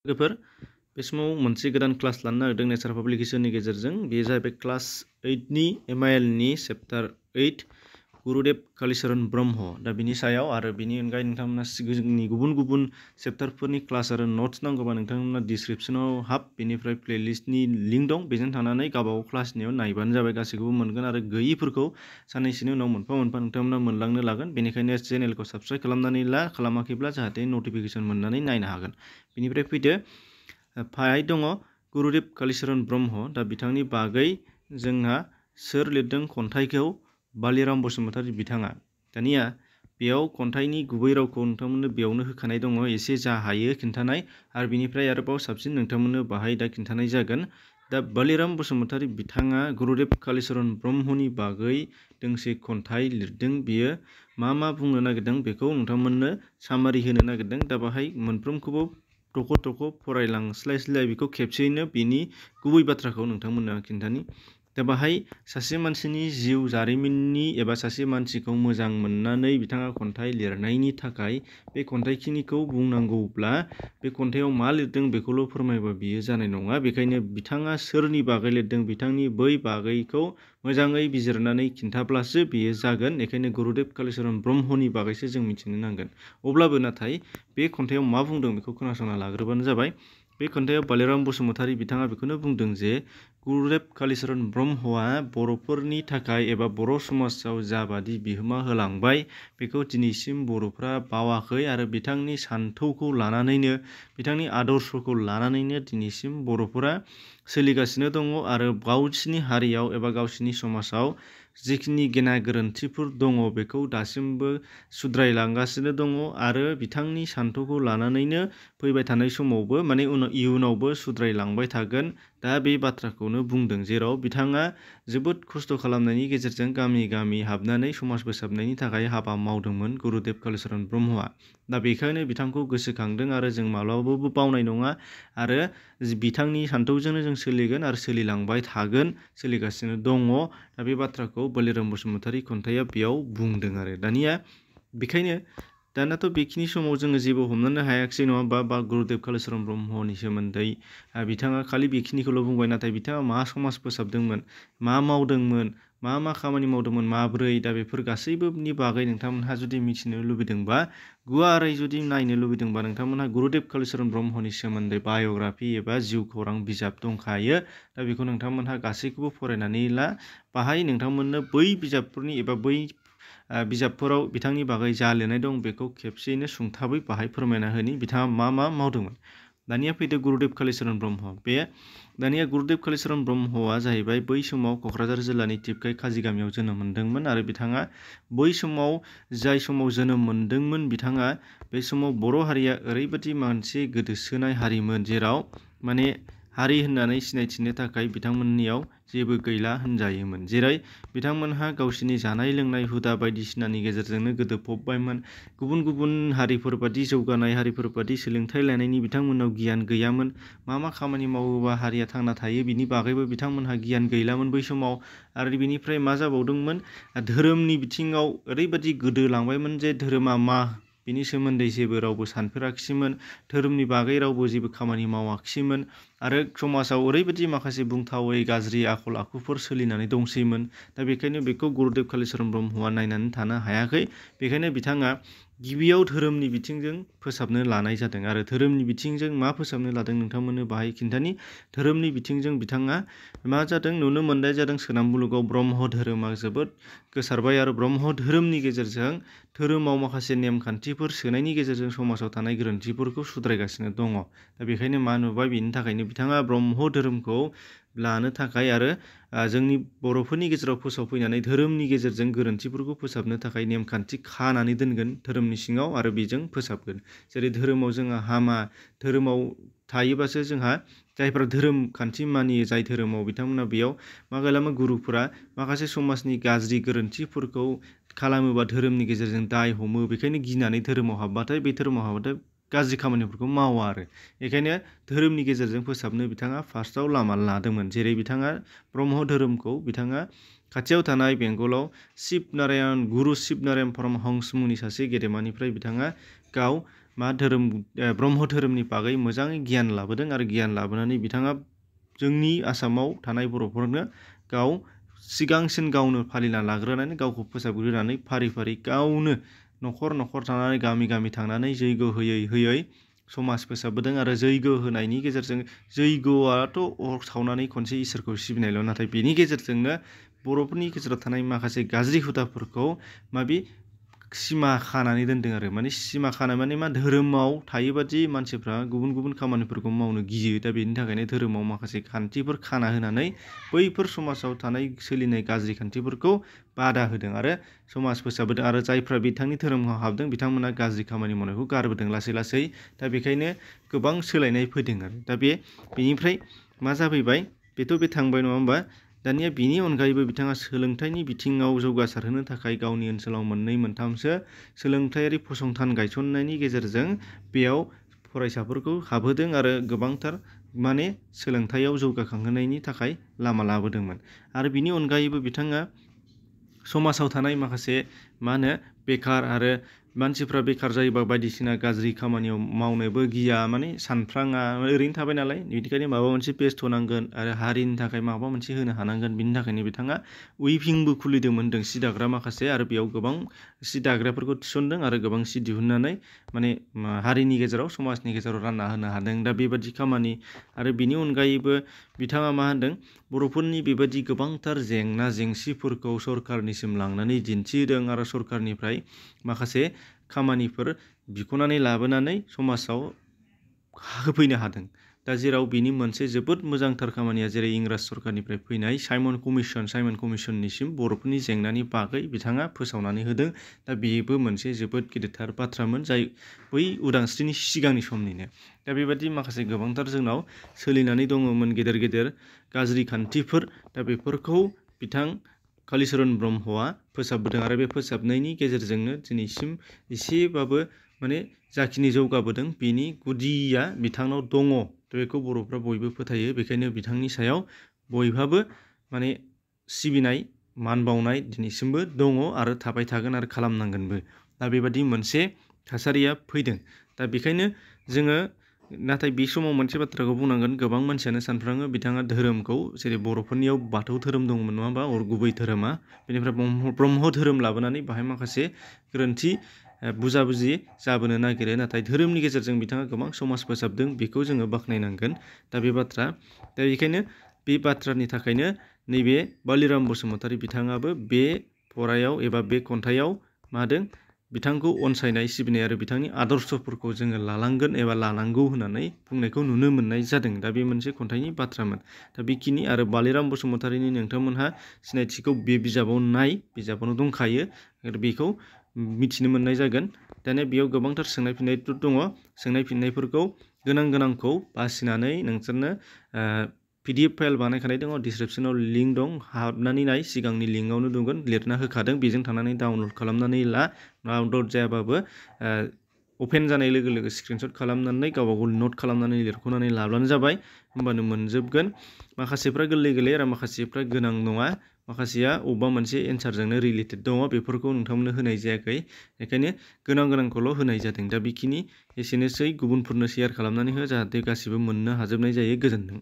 लोगोफोर बे समाव मोनसे गोदान क्लास लानो नागिरदों नेचार पाब्लिकेशननि गेजेरजों बे जाहैबाय क्लास 8 नि MIL नि चैप्टार 8 गुरुदेव कालीचरण ब्रह्म दा बिनि सायाव आरो बिनि अनगायै नोंथांमोना सिगांनि गुबुन चैप्टारफोरनि क्लास आरो नोट्स नांगौबा नोंथांमोना डिस्क्रिप्शनाव बेनिफ्राय प्लेलिस्टनि लिंक दं बेजों थांनानै गावबागाव क्लासनियाव नायबानो जाबाय गासैखौबो मोनगोन आरो गैयिफोरखौ साननैसोनि उनाव मोनफा मोनफा नोंथांमोना मोनलांनो लागोन बेनिखायनो चेनेलखौ साबस्क्राइब खालामनानै खालामाखैब्ला जाहाथे नटिफिकेशन मोननानै नायनो हागोन बेनिफ्राय फैदो फाय दङ गुरुदेव कालीचरण ब्रह्म दा बिथांनि बागै जोंहा सोर लिरदों खन्थाइखौ बालिराम बसुमतारी बिथाङा दानिया बेयाव खन्थाइनि गुबै रावखौ नोंथांमोननो बेयावनो होखानाय दङ एसे जा हायो खिन्थानाय आरो बिनिफ्राय आरोबाव साबसिन नोंथांमोननो बाहाय दा खिन्थानाय जागोन दा बालिराम बसुमतारी बिथाङा गुरुदेव कालीचरण ब्रह्मनि बागै दोंसे खन्थाइ लिरदों बियो मा बुंनो नागिरदों बेखौ नोंथांमोननो सामारि होनो नागिरदों दा बाहाय मोनफ्रोमखौबो थख' फरायलांस्लाय बेखौ खेबसेयैनो बिनि गुबै बाथ्राखौ नोंथांमोननो खिन्थानि दा बाहाय सासे मानसिनि जिउ जारिमिननि एबा सासे मानसिखौ मोजां मोननानै बिथाङा खन्थाइ लिरनायनि थाखाय बे खन्थाइखिनिखौ बुंनांगौब्ला बे खन्थाइयाव मा लिरदों बेखौल' फोरमायबा बियो जानाय नङा बेखायनो बिथाङा सोरनि बागै लिरदों बिथांनि बै बागैखौ मोजाङै बिजिरनानै खिन्थाब्लासो बियो जागोन बेखायनो गुरुदेव कालीचरण ब्रह्मनि बागैसो जों मिथिनो नांगोन अब्लाबो नाथाय बे खन्थाइयाव मा बुंदों बेखौ खोनासंना लाग्रोबानो जाबाय बे खन्थाइयाव बालिराम बसुमतारी बिथाङा बेखौनो बुंदों जे गुरुदेव कालीचरण ब्रह्मआ बर'फोरनि थाखाय एबा बर' समाजाव जाबादि बिहोमा होलांबाय बेखौ दिनैसिम बर'फ्रा बावाखै आरो बिथांनि सान्थौखौ लानानैनो बिथांनि आदर्शखौ लानानैनो दिनैसिम बर'फोरा सोलिगासिनो दङ आरो गावसिनि हारियाव एबा गावसिनि समाजाव जिखिनि गेना गोरोन्थिफोर दङ बेखौ दासिमबो सुद्रायलांगासिनो दङ आरो बिथांनि सान्थौखौ लानानैनो फैबाय थानाय समावबो माने इयुनावबो सुद्रायलांबाय थागोन दा बे बाथ्राखौनो बुंदों जेराव बिथाङा जोबोद खस्थ' खालामनायनि गेजेरजों गामि गामि हाबनानै समाज फोसाबनायनि थाखाय हाबा मावदोंमोन गुरुदेव कालीचरण ब्रह्मआ दा बेखायनो बिथांखौ गोसोखांदों आरो जों माब्लाबाबो बावनाय नङा आरो बिथांनि सान्थौजोंनो जों सोलिगोन आरो सोलिलांबाय थागोन सोलिगासिनो दङ दा बे बाथ्राखौ बालिराम बसुमतारी खन्थाइया बेयाव बुंदों आरो दानिया बेखायनो दानाथ' बेखिनि समाव जोङो जेबो हमनो हायाखिसै नङा बा गुरुदेव कालीचरण ब्रह्मनि सोमोन्दै बिथाङा खालि बेखिनिखौल' बुंबाय नाथाय बिथाङा मा समाज फोसाबदोंमोन मा मावदोंमोन मा खामानि मावदोंमोन माब्रै दा बेफोर गासैबोनि बागै नोंथांमोनहा जुदि मिथिनो लुबैदोंबा गुवारै जुदि नायनो लुबैदोंबा नोंथांमोनहा गुरुदेव कालीचरण ब्रह्मनि सोमोन्दै बाय'ग्राफि एबा जिउ खौरां बिजाब दंखायो दा बेखौ नोंथांमोनहा गासैखौबो फरायनानै बाहाय नोंथांमोननो बै बिजाबफोरनि एबा बै बिजाबफोराव बिथांनि बागै जा लिरनाय दं बेखौ खेबसेयैनो सुंथाबै बाहाय फोरमायना होनि बिथाङा मा मावदोंमोन दानिया फैदो गुरुदेव कालीचरण ब्रह्म दानिया गुरुदेव कालीचरण ब्रह्मआ जाहैबाय बै समाव क'क्राझार जिल्लानि टिपकाइ काजि गामियाव जोनोम मोनदोंमोन आरो बिथाङा बै समाव जाय समाव जोनोम मोनदोंमोन बिथाङा बे समाव बर' हारिया ओरैबायदि मोनसे गोदोसोनाय हारिमोन जेराव माने हारि होननानै सिनायथिनो थाखाय बिथांमोननियाव जेबो गैला होनजायोमोन जेरै बिथांमोनहा गावसिनि जानाय लोंनाय हुदा बायदिसिनानि गेजेरजोंनो गोदोफबबायमोन गुबुन हारिफोर बादि जौगानाय हारिफोर बादि सोलोंथाइ लानायनि बिथांमोननाव गियान गैयामोन मा खामानि मावोबा हारिया थांना थायो बिनि बागैबो बिथांमोनहा गियान गैलामोन बै समाव आरो बिनिफ्राय मा जाबावदोंमोन धोरोमनि बिथिङाव ओरैबायदि गोदोलांबायमोन जे धोरोमा मा बिनि सोमोन्दै जेबो रावबो सानफेराखिसैमोन धोरोमनि बागै रावबो जेबो खामानि मावाखिसैमोन आरो समाजाव ओरैबायदि माखासे बुंथावै गाज्रि आखल आखुफोर सोलिनानै दंसैमोन दा बेखायनो बेखौ गुरुदेव कालीचरण ब्रह्मआ नायनानै थानो हायाखै बेखायनो बिथाङा गिबियाव धोरोमनि बिथिंजों फोसाबनो लानाय जादों आरो धोरोमनि बिथिंजों मा फोसाबनो लादों नोंथांमोननो बाहाय खिन्थानि धोरोमनि बिथिंजों बिथाङा मा जादों नुनो मोननाय जादों सोनाब मुलुगाव ब्रह्म धोरोमा जोबोद गोसारबाय आरो ब्रह्म धोरोमनि गेजेरजों धोरोमाव माखासे नेमखान्थिफोर सोनायनि गेजेरजों समाजाव थानाय गोरोन्थिफोरखौ सुद्रायगासिनो दङ दा बेखायनो मा नुबाय बेनि थाखायनो बिथाङा ब्रह्म धोरोमखौ लानो थाखाय आरो जोंनि बर'फोरनि गेजेराव फोसावफैनानै धोरोमनि गेजेरजों गोरोन्थिफोरखौ फोसाबनो थाखाय नेमखान्थि खानानै दोनगोन धोरोमनि सिङाव आरो बेजों फोसाबगोन जेरै धोरोमाव जोंहा हामा धोरोमाव थायोबासो जोंहा जायफ्रा धोरोम खान्थि मानियो जाय धोरोमाव बिथांमोना बेयाव मा खालामो गुरुफोरा माखासे समाजनि गाज्रि गोरोन्थिफोरखौ खालामोबा धोरोमनि गेजेरजों दाय हमो बेखायनो गिनानै धोरोमाव हाबबाथाय गाज्रि खामानिफोरखौ मावा आरो बेखायनो धोरोमनि गेजेरजों फोसाबनो बिथाङा फार्स्टआव लामा लादोंमोन जेरै बिथाङा ब्रह्म धोरोमखौ बिथाङा खाथियाव थानाय बेंगलाव गुरु शिब नारायण परमहंस मुंनि सासे गेदेमानिफ्राय बिथाङा गाव मा धोरोम ब्रह्म धोरोमनि बागै मोजाङै गियान लाबोदों आरो गियान लाबोनानै बिथाङा जोंनि आसामाव थानाय बर'फोरनो गाव सिगांसिन गावनो फालिना लाग्रोनानै गावखौ फोसाबग्रोनानै फारि फारि गावनो न'खर न'खर थांनानै गामि गामि थांनानै जैग' होयै होयै समाज फोसाबबोदों आरो जैग' होनायनि गेजेरजों जैग'आथ' अर सावनानै खनसे इसोरखौ सिबिनायल' नाथाय बेनि गेजेरजोंनो बर'फोरनि गेजेराव थानाय माखासे गाज्रि हुदाफोरखौ माबि सिमा खानानै दोनदों आरो माने सिमा खानाय माने मा धोरोमाव थायोबादि मानसिफ्रा गुबुन गुबुन खामानिफोरखौ मावनो गियो दा बेनि थाखायनो धोरोमाव माखासे खान्थिफोर खाना होनानै बैफोर समाजाव थानाय सोलिनाय गाज्रि खान्थिफोरखौ बादा होदों आरो समाज फोसाबोदों आरो जायफ्रा बिथांनि धोरोमाव हाबदों बिथांमोना गाज्रि खामानि मावनायखौ गारबोदों लासै लासै दा बेखायनो गोबां सोलायनाय फैदों आरो दा बेनिफ्राय मा जाफैबाय बेथ' बे थांबाय नङा होमबा दानिया बिनि अनगायैबो बिथाङा सोलोंथाइनि बिथिङाव जौगासारहोनो थाखाय गावनि ओनसोलाव मोननै मोनथामसो सोलोंथायारि फसंथान गायसननायनि गेजेरजों बेयाव फरायसाफोरखौ हाबहोदों आरो गोबांथार माने सोलोंथायाव जौगाखांहोनायनि थाखाय लामा लाबोदोंमोन आरो बिनि अनगायैबो बिथाङा समाजाव थानाय माखासे मा होनो बेखार आरो मानसिफ्रा बेखार जायोबा बायदिसिना गाज्रि खामानियाव मावनोबो गिया माने सानफ्राङा ओरैनो थाबाय नालाय बेनिखायनो माबा मोनसे बेस्थ' नांगोन आरो हारिनि थाखाय माबा मोनसे होनो हानांगोन बिनि थाखायनो बिथाङा उइभिंबो खुलिदोंमोन होनदों सि दाग्रा माखासे आरो बेयाव गोबां सि दाग्राफोरखौ थिसनदों आरो गोबां सि दिहुननानै माने हारिनि गेजेराव समाजनि गेजेराव रानना होनो हादों दा बेबादि खामानि आरो बिनि अनगायैबो बिथाङा मा होनदों बर'फोरनि बेबायदि गोबांथार जेंना जेंसिफोरखौ सरकारनिसिम लांनानै दिन्थिदों आरो सरकारनिफ्राय माखासे खामानिफोर बिख'नानै लाबोनानै समाजाव होफैनो हादों दा जेराव बिनि मोनसे जोबोद मोजांथार खामानिया जेरै इंराज सरकारनिफ्राय फैनाय साइमन कमिसननिसिम बर'फोरनि जेंनानि बागै बिथाङा फोसावनानै होदों दा बेबो मोनसे जोबोद गिदिरथार बाथ्रामोन जाय बै उदांस्रिनि सिगांनि समनिनो दा बेबादि माखासे गोबांथार जोंनाव सोलिनानै दङमोन गेदेर गेदेर गाज्रि खान्थिफोर दा बेफोरखौ बिथां कालिचरन ब्रह्मआ फोसाबबोदों आरो बे फोसाबनायनि गेजेरजोंनो दिनैसिम एसेबाबो माने जाखिनि जौगाबोदों बेनि गुदिया बिथांनाव दङ बेखौ बर'फ्रा बयबो फोथायो बेखायनो बिथांनि सायाव बयहाबो माने सिबिनाय मान बावनाय दिनैसिमबो दङ आरो थाबाय थागोन आरो खालामनांगोनबो दा बेबादि मोनसे थासारिया फैदों दा बेखायनो जोङो नाथाय बे समाव मोनसे बाथ्राखौ बुंनांगोन गोबां मानसियानो सानफ्राङो बिथाङा धोरोमखौ जेरै बर'फोरनियाव बाथौ धोरोम दंमोन नङा होमबा गुबै धोरोमा बेनिफ्राय ब्रह्म धोरोम लाबोनानै बाहाय माखासे गोरोन्थि बुजाबुजि जाबोनो नागिरो नाथाय धोरोमनि गेजेरजों बिथाङा गोबां समाज फोसाबदों बेखौ जोङो बाख्नायनांगोन दा बे बाथ्रा दा बेखायनो बे बाथ्रानि थाखायनो नैबे बालिराम बसुमतारी बिथाङाबो बे फरायाव एबा बे खन्थाइयाव मादों बिथांखौ अनसायनाय सिबिनाय आरो बिथांनि आदर्शफोरखौ जोङो लालांगोन एबा लानांगौ होननानै बुंनायखौ नुनो मोननाय जादों दा बे मोनसे खन्थाइनि बाथ्रामोन दा बेखिनि आरो बालिराम बसुमतारीनि नोंथांमोनहा सिनायथिखौ बे बिजाबावनो दंखायो आरो बेखौ मिथिनो मोननाय जागोन दानिया बेयाव गोबांथार सोंनाय फिन्नायफोर दङ सोंनाय फिन्नायफोरखौ गोनांखौ बासिनानै नोंसोरनो PDF फाइल बानायखानाय दङ डिसक्रिपसनाव लिंक दं हाबनानै नाय सिगांनि लिंकआवनो दंगोन लिरना होखादों बेजों थांनानै डाउनलड खालामनानै ला डाउनलड जायाबाबो अपेन जानाय लोगो लोगो स्क्रिनशट खालामनानै गावबा गाव नट खालामनानै लिरख'नानै लाब्लानो जाबाय होमबानो मोनजोबगोन माखासेफ्रा गोरलै आरो माखासेफ्रा गोनां नङा माखासेया अबेबा मोनसे एन्सारजोंनो रिलेटेड दङ बेफोरखौ नोंथांमोननो होनाय जायाखै बेखायनो गोनांखौल' होनाय जादों दा बेखिनि एसेनोसै गुबुनफोरनो शेयार खालामनानै हो जाहाथे गासिबो मोननो हाजोबनाय जायो गोजोन्थों।